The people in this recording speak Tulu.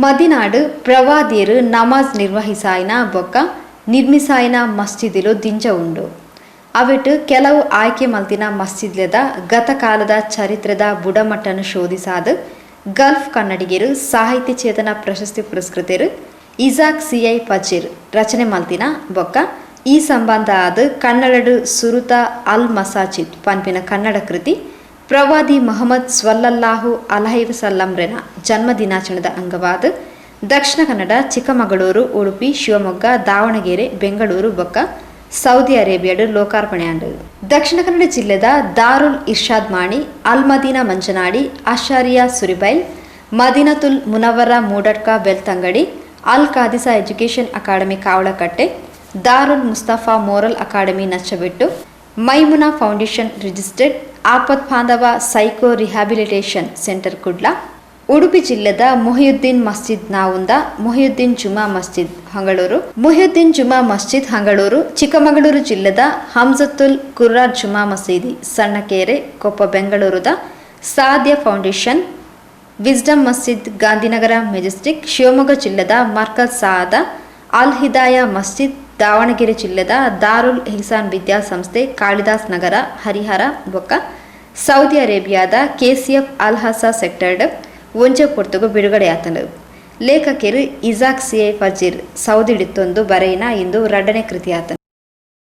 ಮದಿನಾಡ್ ಪ್ರವಾದಿಯೆರ್ ನಮಾಝ್ ನಿರ್ವಹಿಸಾಯಿನ ಬೊಕ್ಕ ನಿರ್ಮಿಸಾಯಿನ ಮಸ್ಜಿದಿಲು ದಿಂಜ ಉಂಡು. ಅವೆಟ್ ಕೆಲವು ಆಯ್ಕೆ ಮಲ್ತಿನ ಮಸ್ಜಿದ್ಲೆದ ಗತಕಾಲದ ಚರಿತ್ರೆದ ಬುಡಮಟ್ಟನ್ ಶೋಧಿಸಾದ್ ಗಲ್ಫ್ ಕನ್ನಡಿಗೆರ್, ಸಾಹಿತ್ಯ ಚೇತನ ಪ್ರಶಸ್ತಿ ಪುರಸ್ಕೃತೆರ್ ಇಸಾಕ್ ಸಿ.ಐ ಪಜೀರ್ ರಚನೆ ಮಲ್ತಿನ ಬೊಕ್ಕ ಈ ಸಂಬಂಧ ಆದ್ ಕನ್ನಡಡ್ ಸುರುತ ಅಲ್ ಮಸಾಜಿದ್ ಪನ್ಪಿನ ಕನ್ನಡ ಕೃತಿ ಪ್ರವಾದಿ ಮಹಮ್ಮದ್ ಸ್ವಲ್ಲಲ್ಲಾಹು ಅಲೈಹಿವಸಲ್ಲಂರೆನ ಜನ್ಮ ದಿನಾಚರಣೆದ ಅಂಗವಾದ್ ದಕ್ಷಿಣ ಕನ್ನಡ, ಚಿಕ್ಕಮಗಳೂರು, ಉಡುಪಿ, ಶಿವಮೊಗ್ಗ, ದಾವಣಗೆರೆ, ಬೆಂಗಳೂರು ಬೊಕ್ಕ ಸೌದಿ ಅರೇಬಿಯಾಡ್ ಲೋಕಾರ್ಪಣೆ ಆಂಡ್. ದಕ್ಷಿಣ ಕನ್ನಡ ಜಿಲ್ಲೆದ ದಾರುಲ್ ಇರ್ಷಾದ್ ಮಾಣಿ, ಅಲ್ ಮದೀನಾ ಮಂಜನಾಡಿ, ಅಶಾರಿಯಾ ಸುರಿಬೈಲ್, ಮದೀನತುಲ್ ಮುನವ್ವರಾ ಮೂಡಡ್ಕ ಬೆಳ್ತಂಗಡಿ, ಅಲ್ Qadisa education academy Kavalakatte, Darul Mustafa moral academy Nachabettu, Maimuna foundation registered, Apadbandhava psycho rehabilitation centre Kudla, Udupi ಜಿಲ್ಲೆದ ಮೊಹಿಯುದ್ದೀನ್ ಮಸ್ಜಿದ್ ನಾವುಂದ, ಮೊಹಿಯುದ್ದೀನ್ ಜುಮಾ ಮಸ್ಜಿದ್ ಹಂಗಳೂರು, ಮೊಹಿಯುದ್ದೀನ್ ಜುಮಾ ಮಸ್ಜಿದ್ ಹಂಗಳೂರು, ಚಿಕ್ಕಮಗಳೂರು ಜಿಲ್ಲೆದ ಹಮ್ಜತುಲ್ ಕುರ್ರಾರ್ ಜುಮಾ ಮಸೀದಿ ಸಣ್ಣಕೆರೆ, ಕೊಪ್ಪ ಬೆಂಗಳೂರುದ Saadiya foundation, wisdom Masjid Gandhinagar majestic, Shivamogga ಜಿಲ್ಲೆದ ಮರ್ಕಜ್ ಸಾದ, ಅಲ್ ಹಿದಾಯ ಮಸ್ಜಿದ್, ದಾವಣಗೆರೆ ಜಿಲ್ಲೆದ ದಾರುಲ್ ಇಹ್ಸಾನ್ ವಿದ್ಯಾಸಂಸ್ಥೆ ಕಾಳಿದಾಸ್ ನಗರ ಹರಿಹರ ಬೊಕ್ಕ ಸೌದಿ ಅರೇಬಿಯಾದ ಕೆಸಿಎಫ್ ಅಲ್ ಹಸಾ ಸೆಕ್ಟರ್ಡ್ ಒಂಜೆ ಪೊರ್ತುಗು ಬಿಡುಗಡೆಯಾತಂಡ್. ಲೇಖಕೆರ್ ಇಸಾಕ್ ಸಿಐ ಫಜೀರ್ ಸೌದಿಡಿತ್ತೊಂದು ಬರೆಯಿನ ಇಂದು ರಡ್ಡನೇ ಕೃತಿಯಾತಂಡ್.